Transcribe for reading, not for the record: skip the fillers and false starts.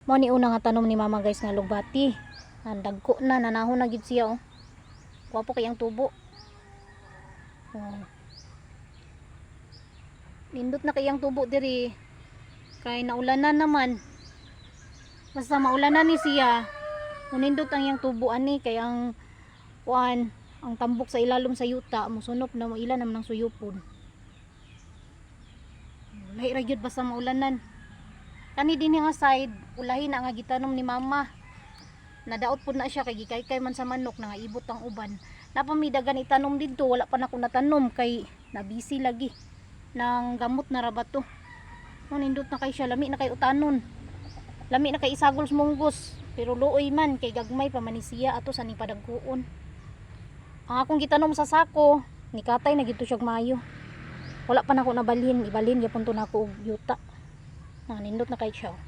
Mao ni una nga tanom ni Mama, guys, nga alugbati. Ang dagko na, nanahon na gid siya, oh. Gwapo kay ang tubo. Oh. Nindot na kay ang tubo diri. Kay naulanan naman. Basta maulanan ni siya, munindot ang iyang tubo ani kay ang kuan, ang tambok sa ilalom sa yuta musunop na, mo ila naman ang suyupon. Lahi ra gyud basta maulanan. Kani din nga side, ulahi na nga gitanom ni Mama. Nadaot pud na siya kay gikaykay man sa manok, nga ibot ang uban. Napamidagan itanom didto, wala pa nako natanom kay nabisi lagi. Nang gamot na ra ba to. No, nindot na kay siya, lami na kay utanon. Lami na kay isagol sa munggos, pero luoy man kay gagmay pa man ni siya ato sa ning padagkuon. Ang akong gitanom sa sako, nikatay na gito siya mayo. Wala pa nako nabalhin, ibalhin gyapon to nako og yuta. Na nindot na kay siya, oh.